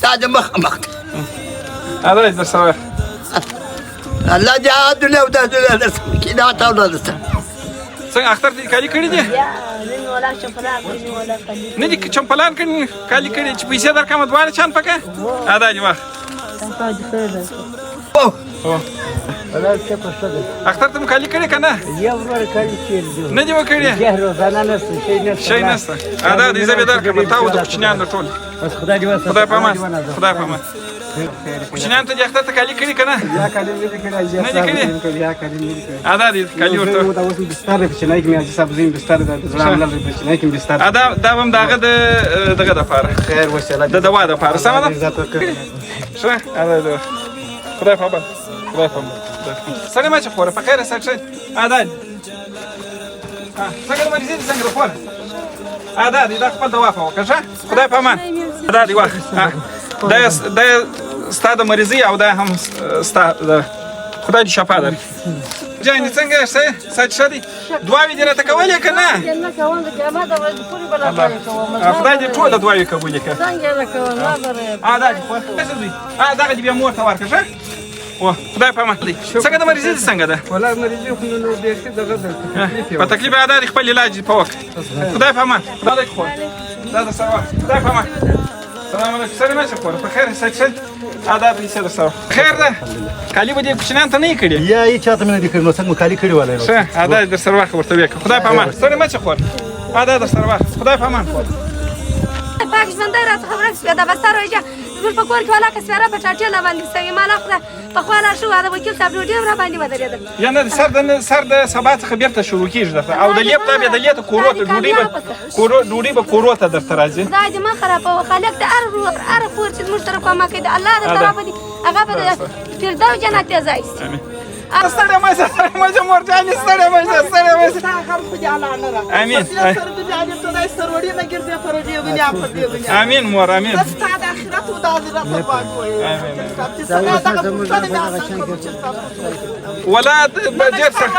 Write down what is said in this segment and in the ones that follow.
تا دې مخ مخ. ادا در سره. الله دې هغه دنیا او دا دنیا درسره کړي، دا تا درسره. څنګه اختر دې کالي کړي دي؟ نه دي چمپلان کړي، کالي کړي چې پیسې درکړم دواړه چان پکې. ادا دې واخ. اختر ته مو کالي کړي که نه؟ یو ورور کالي چیرې دي؟ نه دي وکړي؟ یه روزانه نشته، شی نشته. شی نشته. ادا دې زه به درکړم تا او د کوچنیانو ټول. بس خدای دې وساته. خدای په امان، خدای په امان. کوچنیان ته دې اختر ته کالي کړي که نه؟ یا کالي مې دي کړي. نه دي کړي؟ یا کالي مې دي کړي. ادا دې کالي ورته. دا اوس بستر په چنای کې مې حاجي صاحب زین بستر ده، د زړه عمل په چنای کې بستر. ادا دا هم د هغه د دغه دپاره. خیر وسیله. د دوا دپاره سمه ده؟ عزت وکړه. ښه، ادا دې خدای په امان، خدای په امان. سړی ما چې خوره په خیر سر ښه. ادا څنګه د مریضي دي؟ څنګه د خوره؟ ادا دې دا خپل دوا په وکړه. ښه، خدای په امان. دا دی واخ، دا دا ستا د مریضي او دا هم ستا د خدای دې شفا درکړي. جانې څنګه یې؟ ښه سچ ښه دی؟ دعاوې دې راته کولې که نه؟ خدای دې ټوله دعاوې قبولې کړه. دا دې دغه دې بیا مور ته ورکړه. ښه خدای په امان. څنګه د مریضي دي؟ څنګه ده؟ والله مریضي خو نو بیخي دغه ده، تکلیف یې. په تکلیف. ادا دې خپل علاج په وکړه. خدای په امان. خدای خو دا د سره. خدای په امان. سلام علیکم. سره مې خور په خیر سچ ښه. ادا پیسې در سره خیر ده؟ کالي به دې کوچنیان ته نه یې کړي؟ یا یې چاته مې نه دي کړي، نو څنګه کالي کړي والای؟ ښه، ادا در سره واخله ورته ویې. خدای په امان. سره مې خور ادا در سره واخله. خدای په امان خور. پاک ژوندی راڅخه ورک شوې. دا بستر وایي زموږ په کور کې ولاکه سپیره بټاټې لا باندې سوې. ما لا خدای پخوا لا شو، د وکیل صاحب ډوډۍ هم را باندې ودرېدل. یا نه سر د سر د سبا څخه بیرته شروع کیږي درته او د لیپ ته بیا د لیته کورو ته ډوډۍ به کورو ډوډۍ به کورو ته درته راځي. خدای دې مه خرابوه. خالق د هر ورور هر خور چې زموږ سره کومک کوي، د الله د طرفه دي هغه به د فردوس جنت ته ځای شي. ستړی مه شه، ستړی مه شه مور جانې، ستړی مه شه، ستړی مه شه. امین امین مور، امین. ولا ډېر سخت.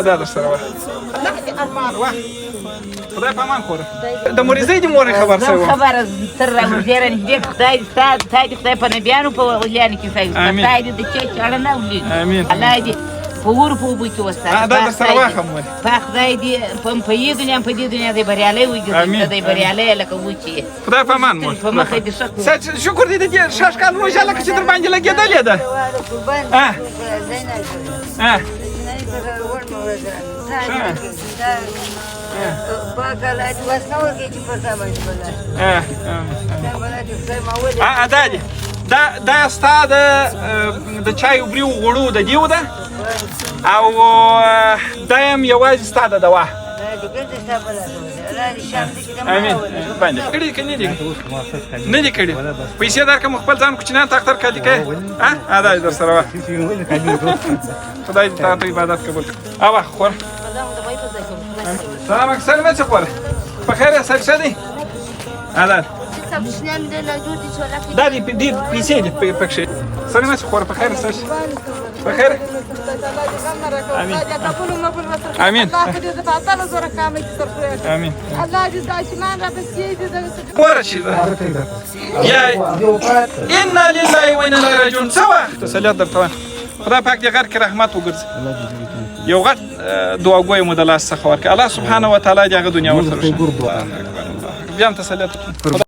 دا در سره وه. خدای په امان خوره. د مریضۍ دې مورې خبر سوی وم. خبره تر راوزیره نږدې. خدای دې ستا تا دې خدای په نبیانو په ولیانو کې سوي. خدای دې د چا چاړه نه ولي. امین. الله دې په ور په اوبو کې وساته. دا در سره واخه مورې. په خدای دې په یې دنیا په دې دنیا دې بریالی وګرځي، دې بریالی لکه و چې. خدای په امان مور. په مخه دې ښه. شکر دې د دې شش کال روژه لکه چې در باندې لګېدلې ده. دا دې دا دا ستا د د چای بریو غوړو د دیو ده او دا هم یوازې ستا د دوا. امین. باندې کړي که نه دي؟ نه دي کړي. پیسې درکړم خپل ځان کوچنیان ته اختر کالي کوې. ادا در سره وه. خدای دې تا ته عبادت قبول کړي. او خور سلام اکثر مې څه خوره په خیر یې؟ ښه دی. ادا دا دې دې پیسې دې پکښې. سلام مې خوره په خیر سر په خیر. امین امین امین. ورشي یا انا لله و انا الیه راجعون. څه وخت تسلیت درته وایم. خدای پاک دې غر کې رحمت وګرځي. یو غټ دعاګوی مو د لاس څخه ورکړي. الله سبحانه وتعالی دې هغه دنیا ورته روښانه. بیا هم تسلیت.